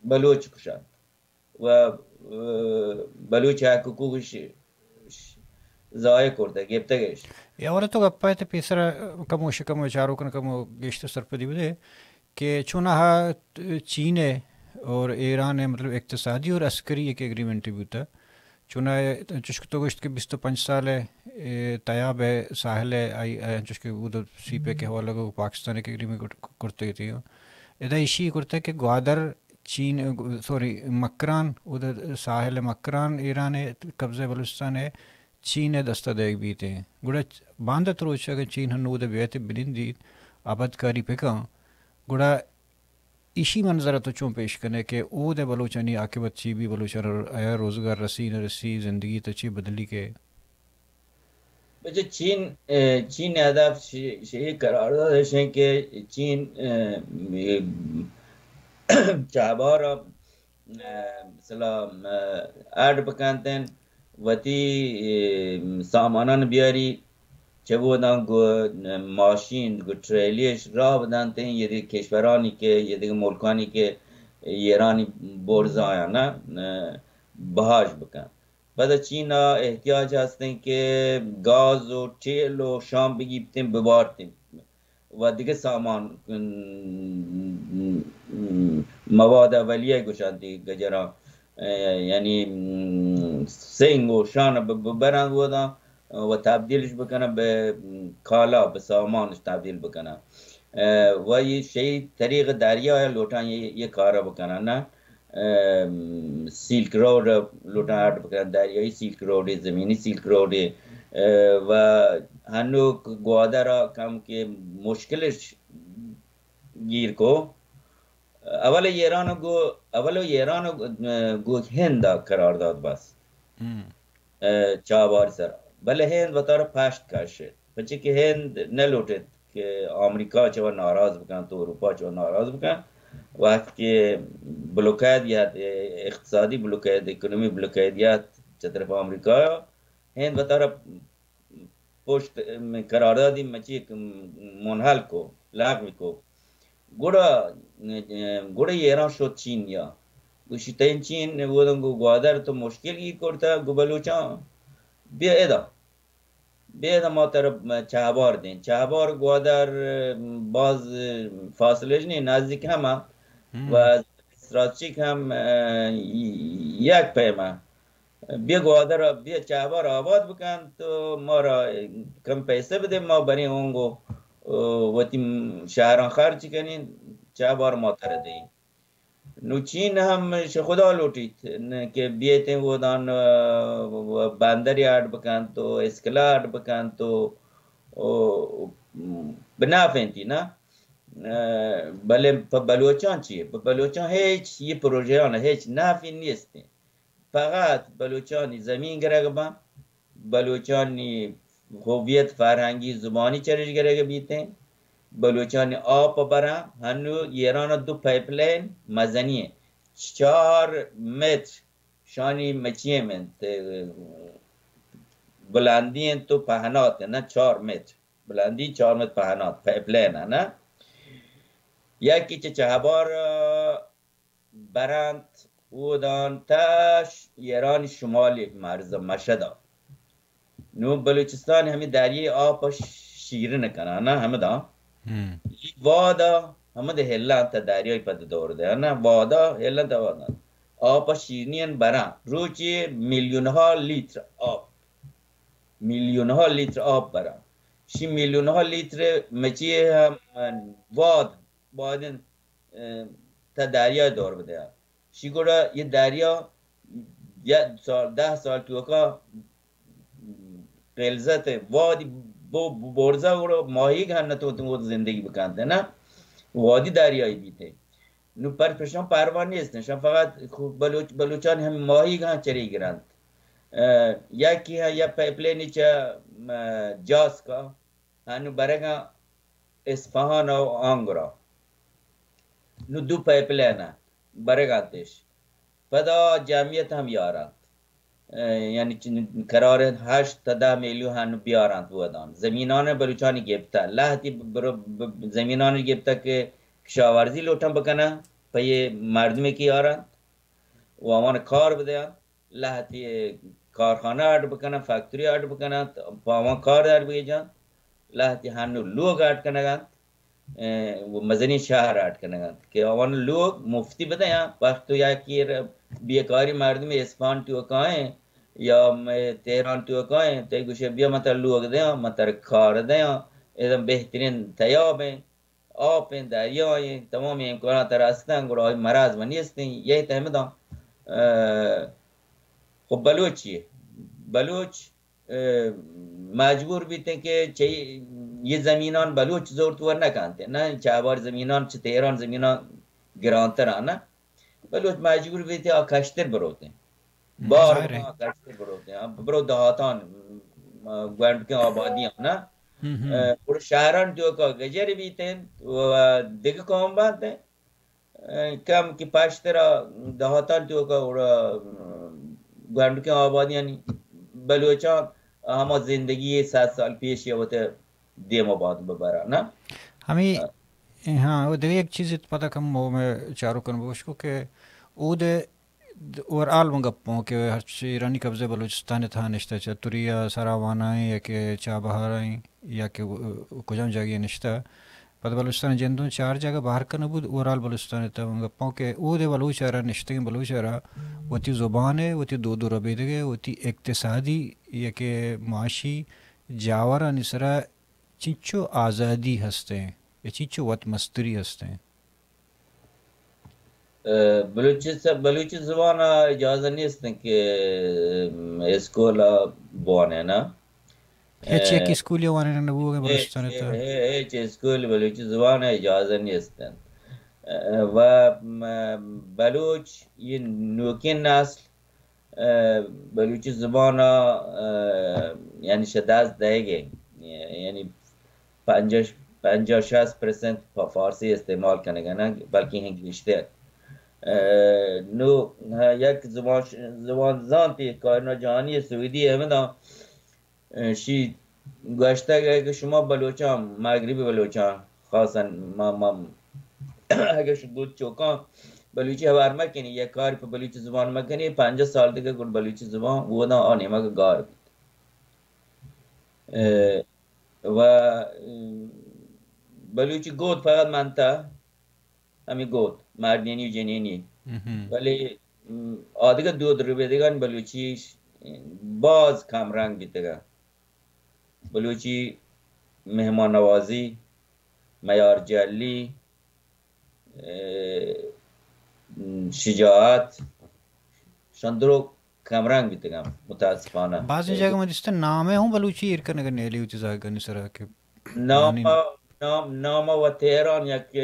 بلوچ کشنت و، اه، بلوچ حق حقوقش، ش-، ضائع کرتگ، گپتگش۔ یا وڑ تو گپا ات پیسر کمو شکم و چارو کن کمو گیشتر سرپدی بدے کہ چوناہا چین ہے اور ایران ہے، مطلب اقتصادی اور عسکری ایک ایگریمنٹ بوتا۔ چوناہا چشک تو گوشت کہ بیست و پنچ سال ہے، اے، تیاب ہے، ساحل ہے، آئی، آئی، چشک بود سی پے کے حوالہ کو پاکستان ایک ایگریمنٹ کرتے تھے۔ ادا ایشی کرتا ہے کہ گوادر چین، سوری، مکران، اود ساحل مکران ایران ء قبضہ بلوچستان ء چین ء دست ء دئیگ بیت انت۔ گڑا باندات روچ اگاں چین ہنود ء بیایت ء بنندیت، آبادکاری پکاں، گڑا ایشی منظر ء تو چون پیش کنے کہ اود ء بلوچانی عاقبت چی بی، بلوچان ء روزگار رسی نہ رسی، زندگی تو چی بدلی کے؟ بچہ چین، اه، چین ء ہدف ش-، شی قرارداد اش انت کہ چین، اه، چابہار ء، اه، مثلا، اه، اڈ بکنتن، وتی، اه، سامانان بیاری، چہ بوداں گو ماشین، گو ٹریلیش راہ بدنتن، یہ دیگہ کشورانی کہ، یہ دیگہ ملکانی کہ ایرانی برزایاں، اه، بہاش بکن۔ پدا چین ء احتیاج ہستیں کہ گاز و تیل و شام بگیپتیں ببارتیں و دگہ سامان، م، م، مواد اولیہ گوشنتی گجراں، اه، یعنی، م، سنگ و شان ب-، ب-، برن وداں و تبدیلش بکنن بہ کالا، بہ سامانش تبدیل بکنن۔ اه، و یہ شی طریق دریا لوٹاں یہ، یہ کارا بکنن، نہ؟ ام، سلک روڈ لوٹاں اڈ بکنن، دریائی سلک روڈ، زمینی سلک روڈ، اه، و ہنوک گوادر ء کم کہ مشکلش گیر کو۔ اول ایران گو، اول ایران گو ہند قرار داد بس۔ ہم۔ اه، چابہار سر۔ بلے ہند وتارا پشت کشت۔ پچے کہ ہند نہ لوٹت کہ آمریکا چہ وت ناراض بکنت، اروپا چہ وت ناراض بکنت۔ وقت کہ بلوکید یات، اقتصادی بلوکید، اکونومی بلوکید یات چہ طرف آمریکا، ہند وتارا پشت قراردادی مچی منحل کو، لغو کو۔ گڑا، گڑا ایران شد چین یا۔ گوشی تین چین، گودن گو گوادر تو مشکل گیر کرتا، گو بلوچاں بیا ادا۔ بیا ادا ما ترا چہبار دیں۔ چہبار گوادر باز فاصلہ نہیں، نزدیک ہم و استراتژیک ہم، اه، یک پیما۔ بیا گوادر، بیا چہبار آباد بکن، تو ما را کم پیسہ بدے، ما بریں اونگو، اه، وتی شہران خرچ کنیں۔ چہ بار ما ترا دئیں۔ نو چین ہم شہ خدا لوٹیت کہ بیئیتیں اودان، ء، بندری اڈ بکنت و اسکلا اڈ بکنت و، و بنافینتی نا۔ ء، بلے پہ بلوچاں چی؟ پہ بلوچاں ہچ یہ پروژیان ہچ نافی نیستیں۔ فقط بلوچانی زمین گرگ باں، بلوچانی ہویت فرہنگی زبانی چریش گرگ بیتیں، بلوچانی آپ براں۔ ہنو ایران دو پائپ لین مزنی ہیں، چار متر شانی مچی انت، بلندی انت و پہنات انت، نا، چار متر بلندی، چار متر پہنات، پائپ لین نا۔ یکی چہ چہبار برنت اودان تش ایران شمالی مرز مشدا۔ نو بلوچستان ہمیں دریای آپ شیرین کنانا ہمدا۔ ہم۔ ای وادا ہمد ہلان تا دریای پد دور دے نا، وادا ہلان تا وادا۔ آپ شیرنی ان بران۔ روچی میلیون ها لیتر آپ، میلیون ها لیتر آپ بران۔ شی میلیون ها لیتر مچی ہم واد بایدن، اه، تا دریا دور بدیان۔ شی گڑا یہ دریا یک سال، دہ سال توکا قلزت وادی بو-، بو-، برزا گڑا ماہیگ ہن نتوتن وت زندگی بکنت نا۔ وادی دریایی بیتے۔ نو پر پشان پروا نیست، شان فقط خو-، بلوچ-، بلوچان ہم ماہیگ ہن چری گرنت۔ اه، یکی ہن یا پائپ لینی چہ، اه، جاسکا ہنو برگاں اصفہان و آنگرا۔ نو دو پائپ لین ء برگاں تش۔ پدا جمعیت ہم یارانت۔ اه، یعنی چن-، قرار ہشت تا دہ میلیون ہنو بیارانت بودان۔ زمینان بلوچانی گپتہ۔ لہتی برو ب-، زمینان گپتہ کہ کشاورزی لوٹن بکنن، پہ یہ مردمی کہ یارانت و آوان کار بدیان۔ لہتی کارخانہ اڈ بکنن، فیکٹری اڈ بکنن، پہ آوان کار در بگیجان۔ لہتی ہنو لوگ اڈ کنگانت، اه، و مزنی شہر اڈ کنگانت کہ آوان لوگ مفتی بدیان۔ وقت تو یکی ر-، بیکاری مردم اسفان توکائیں یا م-، تہران توکائیں، تے گوشے بیا من تر لوگ دیاں، من تر کار دیاں، ادم بہترین تیاب ہیں۔ آپ ہیں، دریا ہیں، تمام امکانات ترا ہستن، گڑا آئی مرض و نیستیں۔ یہ تہ ہمداں، اه، خب بلوچ چیے؟ بلوچ، اه، مجبور بیتیں کہ چہ یہ زمینان بلوچ زورت ور نکنتے، نہ چہ بار زمینان، چہ تہران زمینان گرانتر آنا۔ بلوچ مجبور بیت آ کشتر بروتیں۔ بار ظاہر ہے۔ آ کشتر بروتیں۔ آ برو دہاتان، م-، گونڈکیں آبادی آنا۔ ہم، ہم۔ اه، گڑا شہران توکا گجر بیتیں و دگہ قوم بانتیں۔ اه، کم کہ پشترا دہاتان توکا گڑا، م-، گونڈکیں آبادیانی بلوچان ہما زندگی صد سال پیش یا وت دیما باد ببرا، نا؟ ہمیں، ہاں، و دگہ یک چیز پدا کم مئے چاروکن بوشکو کہ اود اوور آل من گپ اوں کہ ہرچ ایرانی قبضہ بلوچستان ء تہا نشتہ، چہ تریا سراوانائیں یا کہ چابہارائیں یا کہ کجام جاگہ نشتہ، پد بلوچستان جندوں چار جاگہ بہر کنگ بوت، اوور آل بلوچستان ء تہا من گپ اوں کہ اود ء بلوچ ء را، نشتگیں بلوچ ء را وتی زبان ء، وتی دود و ربیدگ ء، وتی اقتصادی یا کہ معاشی جاورانی سرا چنچو آزادی ہستیں یا چنچو وت مستری ہستیں؟ اه، بلوچی س-، بلوچی زبان ء اجازہ نیست کہ، ام، اسکول ء بوانین ء۔ ہچ یک اه، اسکولی وانین نہ بوگ ء بلوچستان ء تہ۔ ہ-، ہچ اسکول بلوچی زبان ء اجازہ نیست انت۔ اه، و، م-، بلوچ یہ نوکیں نسل اه، بلوچی زبان ء، اه، یعنی شہ دست دئیگ ء، یعنی پنجاہ، پنجاہ شصت پرسنٹ پہ فارسی استعمال کنگ ء نہ، بلکیں ہم گیشتر۔ اه، نو، اه، یک زبان ش-، زبان زانتی کارنا جہانی سعودی احمد، اه، شی گوشتگ کہ شما بلوچاں، مغربی بلوچاں، خاصاً ما، ما، اگہ شو گوت چوکاں بلوچی ہوار مکنی، یک کار پہ بلوچی زبان مکنی، پنجاہ سال دیگہ گڑ بلوچی زبان ودا آ نیمگ گار بیت۔ اه، و، اه، بلوچی گوت فقط منتا ہمے گوت، مردینی و جنینی۔ مہم۔ ولی، م، آدگہ دود ربیدگان بلوچی باز کم رنگ بیتگا۔ بلوچی مہمان نوازی، میار جلی، اه، شجاعت، شان درو کمرنگ بیتگاں، متاسفانہ۔ بازیں جاگہ من دیستہ نامے ہوں بلوچی ایر کنگ نیلی ہوتی زاگانی سرا کہ نام، نام، نام و تہران یک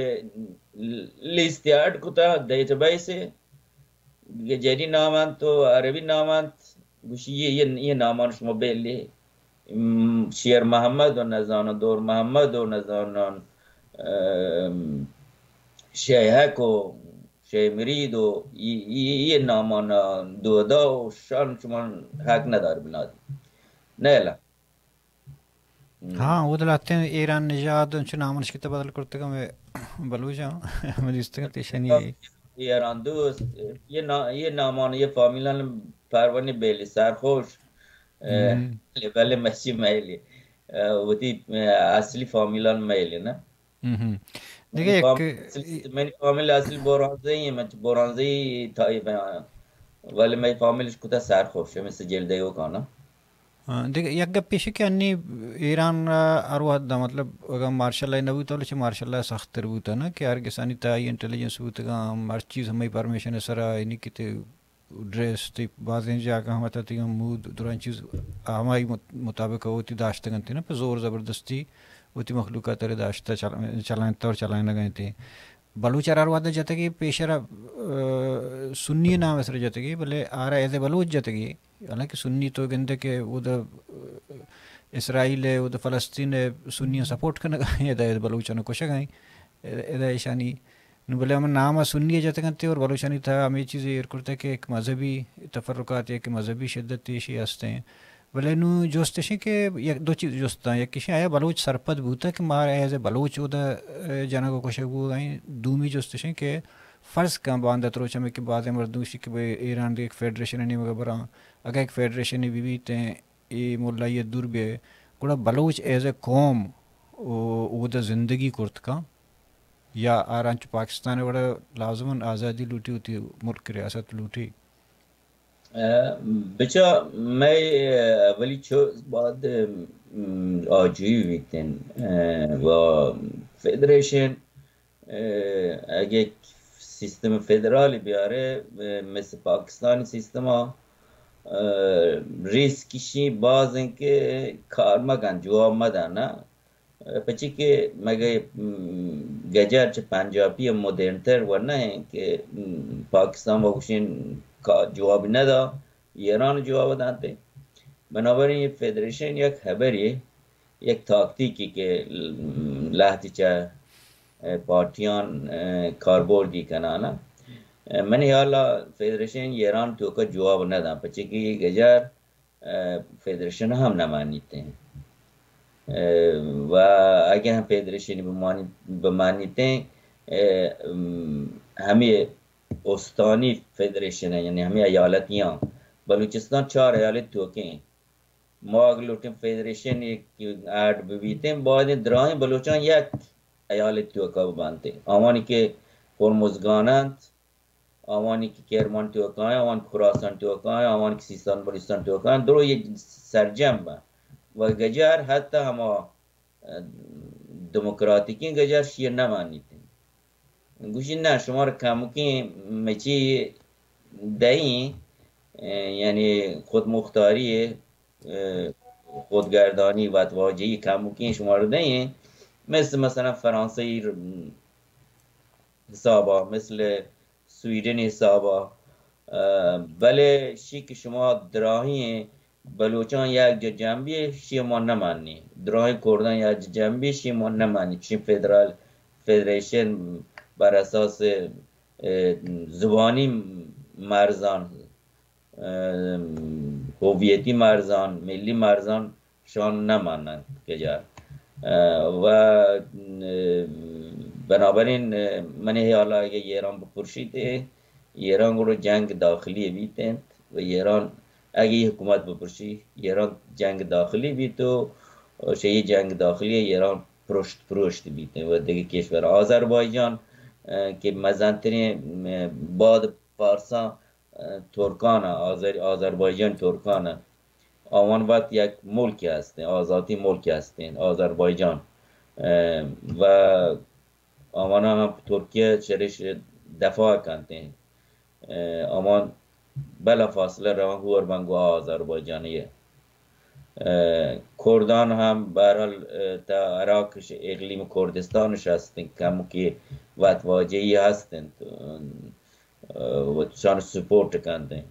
لیست ایڈ کتا، ڈیٹا بیس، جدی نام انت و عربی نام انت، گوشی یہ، یہ، یہ نامان شما بیلی۔ ام، شیر محمد و نزانان، دور محمد و نزانان، ام، شیحک و شیح مرید و ای، ای، ای نامان دودا و شان شما حق ندار بنادی۔ نیلا۔ ہاں، وہ دلاتے ایران نژاد انچو نامانش کتا بدل کرتگا میں بلوچاں۔ میں دیستگا تیشانی ایران دوست، یہ نا-، یہ نامان، یہ فامیلان پروانی بیلی سرخوش، اه، بلے، بلے مچی میلی، اه، وتی، اه، اصلی فامیلان میلی نا۔ ہم۔ دگہ منی یک فام-، اصلی، منی فامیل اصلی بورانزئی ہیں، من بورانزئی تائیب ہیں، ولی منی فامیلش کتا سرخوش ہے، مثل جلدے وہ کانا۔ ہاں، دگہ یک گپے ایش کہ انی ایران را ہر وہد دا، مطلب، اگاں مارشل لا نہ بوتا، بلے چہ مارشل لا سخت تر بوتا نا، کہ ہر کسانی تہا انٹیلیجنس بوتگاں، ہم ہر چیز ہمے پرمیشن سرا، یعنی کہ تے ڈریس، تے بازیں جاگہ ہم اتتگاں، مود، درائیں چیز ہمائی مط-، مطابق وتی داشتگ انت نا، پہ زور زبردستی وتی مخلوقات را داشتہ چل-، چلائینتہ اور چلائینگ انت۔ بلوچ ہر وہد جتگی پیشرا، اه، سنی نام سر جتگی، بلے آرا ایز اے بلوچ جتگی۔ حالانکہ سنی تو گندے کہ اودا، اه، اسرائیل ہے، اودا فلسطین ہے، سنی سپورٹ کنگ ءَ، ادا بلوچاں کشگ ءَ، ادا ایشانی نو بلے ہمے نام سنی جتگ انت اور بلوچانی تہا ہمے چیز ایر کرتگ کہ ایک مذہبی تفرقات، ایک مذہبی شدت ایشی ہستیں۔ بلے نو جست ایشیں کہ یک دو چیز جستاں، یک ایشیں آیا بلوچ سرپد بوتا کہ مارا ایز اے بلوچ اودا، اه، جنگ و کشگ بوگا ایں۔ دومی جست ایشیں کہ فرض کن باندات روچ ہمے کہ بازیں مردم گوشی کہ بھئی ایران دے ایک فیڈریشن نیمگا براں، اگہ ایک فیڈریشن بی بیتیں، اے ملائی دور بیا، گڑا بلوچ ایز اے قوم او-، اودا زندگی کرت کن یا آرا انچو پاکستان وڑا لازماً آزادی لوٹی، وتی ملک ریاست لوٹی؟ اه، بچا مئے، اه، اولی چو بعد، ام، آجوئی بیتن، اه، و فیڈریشن، اه، اگہ سیستم فدرالی بیارے، اه، مثل پاکستانی سیستم ءَ، اه، ریسک ایشی باز انت کہ کار مکن، جواب مدن، نا؟ پچی کہ مگہ، م، گجر چہ پنجابی ءَ مدرن تر و نہ انت کہ، م، پاکستان و گوشین کا-، جواب ندا، ایران جواب دانتے۔ بنابراین یہ فدریشن یک خبری، یک تاکتیکی کہ، م، لہتی چہ، اه، پارٹیان، اه، کاربردی کنانا۔ اه، منی حالا فدریشن ایران توکا جواب ندان، پچی کہ یہ گجر اه، فدریشن ہم نہ مانیت انت۔ اه، و اگہ ہم فدریشن بمانی-، بمانیت انت، اه، ام، ہمے استانی فدریشن انت، یعنی ہمے ایالتیاں۔ بلوچستان چار ایالت توکیں۔ ما اگہ لوٹیں فدریشن یک ایڈ ببیتیں، باید انت دراہیں بلوچاں یک ایالت توکا ببانتیں۔ آوانی کہ ہرمزگان انت، آوانی کہ کرمان توکا ایں، آوانی خراسان توکا ایں، آوانی کہ سیستان بلوچستان توکا ایں، درو یہ سرجم بہ و گجر حتی ہما، اه، دموکراتیکیں گجر شیر نہ مانیت۔ گوشی نہ، شما را کمکیں مچی دئیں، اه، یعنی خود مختاری، اه، خودگردانی وتواجہی کمکیں شما را دئیں، مثل مثلاً فرانسہ حسابا، مثل سویڈن حسابا، اه، بلے شی کہ شما دراہیں بلوچاں یک جا جمع بی، شی ما نہ مانی۔ دراہیں کرداں یک جا جمع بی، شی ما نہ مانی۔ چی فدرال، فدریشن بر اساس، اه، زبانی مرزان، اه، ہویتی مرزان، ملی مرزان شان نہ ماننت گجار۔ اه، و، اه، بنابراین، اه، منی حیالا اگہ ایران بپرشیت، ایران گڑا جنگ داخلی بیت انت و ایران اگہ یہ حکومت بپرشی، ایران جنگ داخلی بیت و شہ یہ جنگ داخلی ایران پرشت پروشت بیت و دگہ کشور آذربایجان، اه، کہ مزنترین، اه، باد پارساں، اه، ترکان، آذر-، آذربایجان ترکان، آوان وت یک ملکی ہستیں، آزاتی ملکی ہستیں، آذربایجان۔ اه، و آواناں ہم ترکیہ چریش دفاع کنت انت۔ اه، آوان بلا فاصلہ روان گور بنگو آذربائیجانی۔ اه، کردان ہم بہرحال، اه، تا عراق اقلیم کردستانش ہست انت، کمکی وت واجہی ہست انت۔ اه، و چان سپورٹ کنت انت۔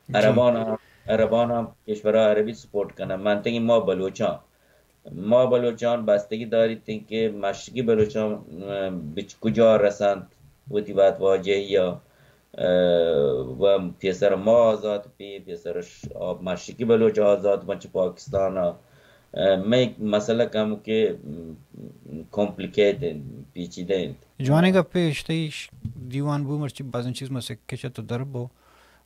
عربان ہم، عربان ہم کشورہ عربی سپورٹ کنن۔ منطقی ما بلوچان ما بلوچان بستگی داریت کہ مشرقی بلوچان، اه، بچ کجا رسنت وتی وت واجہی یا، اه، و پیسر ما آزاد بی، پیسر ش-، آ، مشرقی بلوچ آزاد بن چہ پاکستان ء۔ اه، مئے مسئلہ کم کہ، م، کمپلیکیٹ انت، پیچیدہ انت۔ جوانیں گپے اشتئی ش-، دیوان بو مرچی بازیں چیز ما سکے چہ تو در بو۔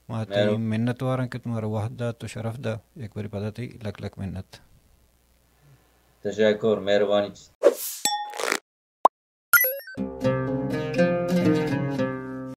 ما تئی مہربانی۔ منت واراں کہ تو مارا وہد دات تو شرف دا۔ یک بری پدا تئی لک لک منت۔ تشکر، مہربانی۔